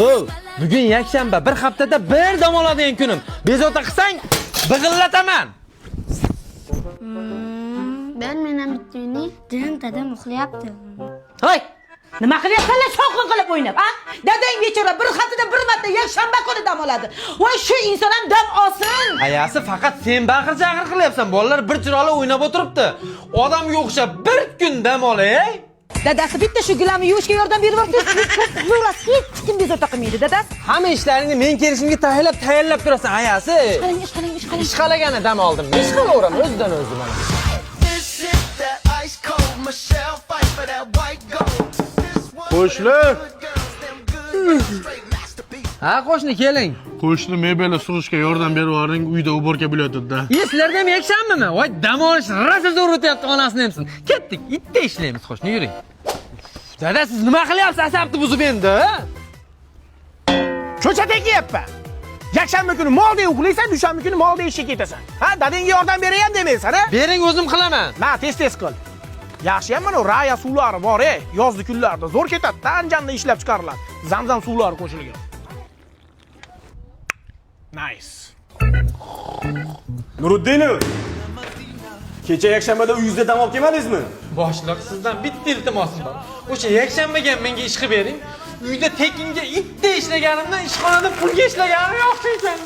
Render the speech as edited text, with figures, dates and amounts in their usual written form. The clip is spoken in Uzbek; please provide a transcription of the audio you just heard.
O, bugun yakshanba, bir haftada bir dam oladigan kunim. Bezovta qilsang, big'illataman. Ben men ham bitta uyni jim dadam uxlayapti. Hoy! Nima qilyapsanlar shovqin qilib o'ynab, a? Dadang bechora bir haftada bir marta yakshanba kuni dam oladi. Voy, shu inson ham dam olsin. Ayasi, faqat sen baqir chaqir qilyapsan. Bolalar bir chiroyli o'ynab o'tiribdi. Odamga o'xshab bir kun dam olay. Dadasi, bitta shu gilamni yuvishga yordam berib yuborsangiz, hech kim bezovta qilmaydi, dadasi. Hamma ishlaringni men kelishimga tayyorlab tayyorlab turasan, ayasi. Qiling, ish qiling, ish qiling. Ish qalagani dam oldim. Ish qilaveraman o'zidan o'zi mana. This is that ice cold Michelle fight for that white gold. This one for them Qo'shni. good girls, them good girls, straight masterpiece. Ha, qo'shni, keling. Qo'shni, mebelni surishga yordam berib yuboring, uyda уборка bo'layotdi-da. Iye, sizlarda ham yakshanbami? Voy, dam olish rosa zo'r o'tyapti, onasini emsin. Ketdik, itta ishlaymiz, qo'shni, yuring. Dada, siz nima qilyapsiz asabni buzib endi? Cho'chat ekyapman. Yakshanba kuni moldek uxlaysan, dushanba kuni moldek ishga ketasan. Ha, dadangga yordam beray ham demaysan, ha? Bering, o'zim qilaman. Ma, tez tez qil. Yaxshi ham mana Raya suvlari bor, ey. Yozgi kunlarda zo'r ketadi. Andijonda ishlab chiqariladi. Zamzam suvlari qo'shilgan. Nice. Nuriddinov! Kecha yakshanbada uyingizda dam olib kelmadingizmi? Boshliq, sizdan bitta iltimosim bor. O'sha yakshanbaga ham menga ish qilib bering. Uyda tekinga itta ishlaganimdan ishxonada pulga ishlaganim yaxshi ekan.